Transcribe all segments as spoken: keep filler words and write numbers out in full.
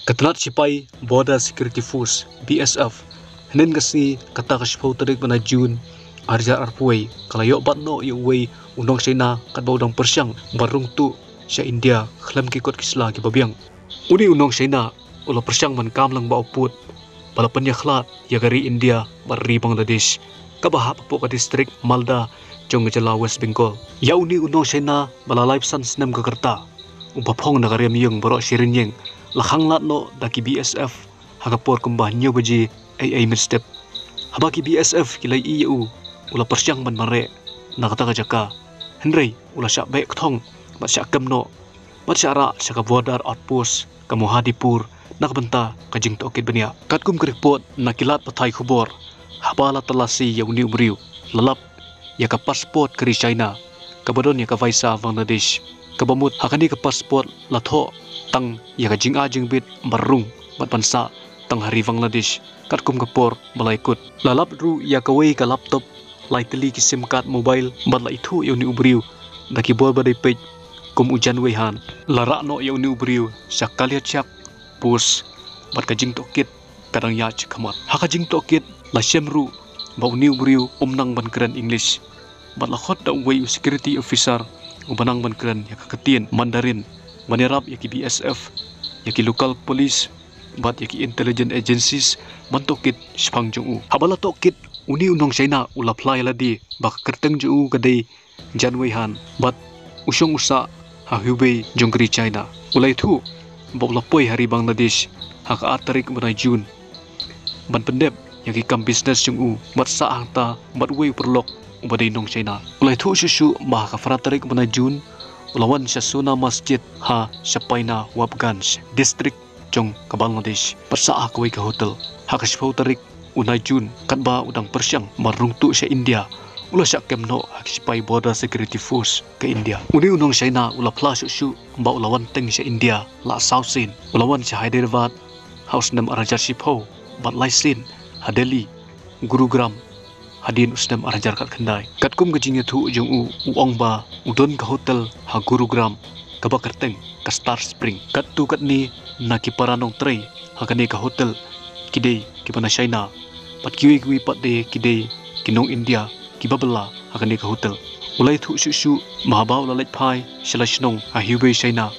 Ka tnat shipai Border Security Force, B S F, hynnin ka sngi, kata ka shiphew tarik bnai June, ar hajar arphew wei, ka la ïoh bat noh ïa uwei u nong China katba u dang pyrshang ban rung tuh sha India khlem ki kot ki sla kiba biang. Une u nong China u la pyrshang ban kam lang bad u pud ba la pynïakhlad ïa ka ri India bad ri Bangladesh, kaba hap hapoh ka distrik Malda jong ka jylla West Bengal. Ïa une u nong China ba la laiphew san snem ka rta, uba phong na ka riam ïing baroh shi rynieng, la khanglad noh da ki B S F ha ka por kumba hynñiew baje eiei mynstep. Haba ki B S F ki la ïohi ïa u u la pyrshang ban mareh na kata ka jaka, hynrei u la shah beh kthong bad shah kem noh bad shah rah sha ka border outpost ka Mohadipur na ka bynta ka jingtohkit bniah. Katkum ka report na ki lad pathai khubor, haba la talasi ïa une u briew, la lap ïa ka passport ka ri China kaba don ïa ka visa Bangladesh. Kaba mut ha kane ka passport la thoh tang ïa ka jingai jingbit ban rung bad ban sah tang ha ri Bangladesh katkum ka por ba la ïakut. La lap ruh ïa kawei ka laptop, lai tylli ki sim card mobile bad la ithuh ïa une u briew da ki bor ba dei peit kum u Janwei Han. La rah noh ïa une u briew sha Kaliachak post bad ka jingtohkit ka dang ïaid shakhmat. Ha ka jingtohkit la shem ruh ba une u briew um nang ban kren English bad la khot da uwei u security officer uba nang ban kren ïa ka ktien Mandarin ban ïarap ïa ki B S F, ïa ki local police bad ïa ki intelligence agencies ban tohkit shaphang jong u. Haba la tohkit, une u nong China u la phla ïa lade ba ka kyrteng jong u ka dei Janwei Han bad u shong u sah ha Hubei jong ka ri China. U la ïathuh ba u la poi ha ri Bangladesh ha ka ar tarik bnai June ban pyndep ïa ki kam business jong u bad sah hangta bad uwei u paralok uba dei nong China. U la ïathuh shuh shuh ba ha ka phra tarik bnai June u la wan sha Sona Masjid ha Shapaina Wabganj, distrik jong ka Bangladesh bad sah ha kawei ka hotel. Ha ka shiphew tarik u bnai June, katba u dang pyrshang ban rung tuh sha India, u la shah kem noh ha ki shipai Border Security Force ka India. Une u nong China u la phla shuh shuh ba u la wan teng sha India la saw sien. U la wan sha Hyderabad ha u snem ar hajar shiphew bad lai sien ha Delhi, Gurugram, hadien u snem ar hajar khatkhyndai. Katkum ka jingïathuh jong u, u ong ba u don ka hotel ha Gurugram kaba kyrteng ka Star Spring. Katto katne na ki para nongtrei ha kane ka hotel ki dei kiba na China bad kiwei kiwei pat de ki dei ki nong India kiba bylla ha kane ka hotel. U la ïathuh shuh shuh ba haba u la leit phai sha la shnong ha Hubei, China,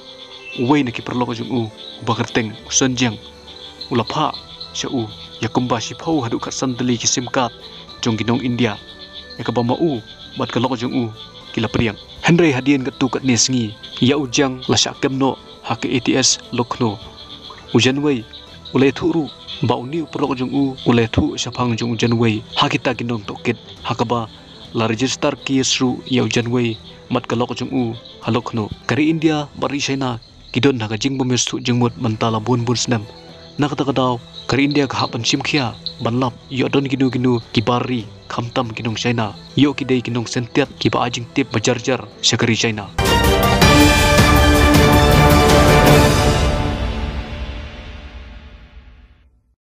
uwei na ki paralok jong u uba kyrteng u Son Jiang u la phah sha u ïa kumba shiphew haduh khatsan tylli ki sim card jong ki nong India ïa kaba ma u bad ka lok jong u ki la pdiang. Hynrei hadien katto katne sngi, ïa u Jiang la shah kem noh ha ka A T S Lucknow. U Janwei u la ïathuh ruh ba une u paralok jong u u la ïathuh shaphang jong u Janwei ha kita ki nongtohkit, ha kaba la register case ruh ïa u Janwei bad ka lok jong u ha Lucknow. Ka ri India bad ri China ki don ha ka jingbym ïasuk jingmut mynta la bun bun snem. Na kata ka daw ka ri India ka hap ban shim khia ban lap ïoh don kino kino ki bar ri, khamtam ki nong China, ïoh ki dei ki nongsyntiat kiba ai jingtip ba jar jar sha ka ri China.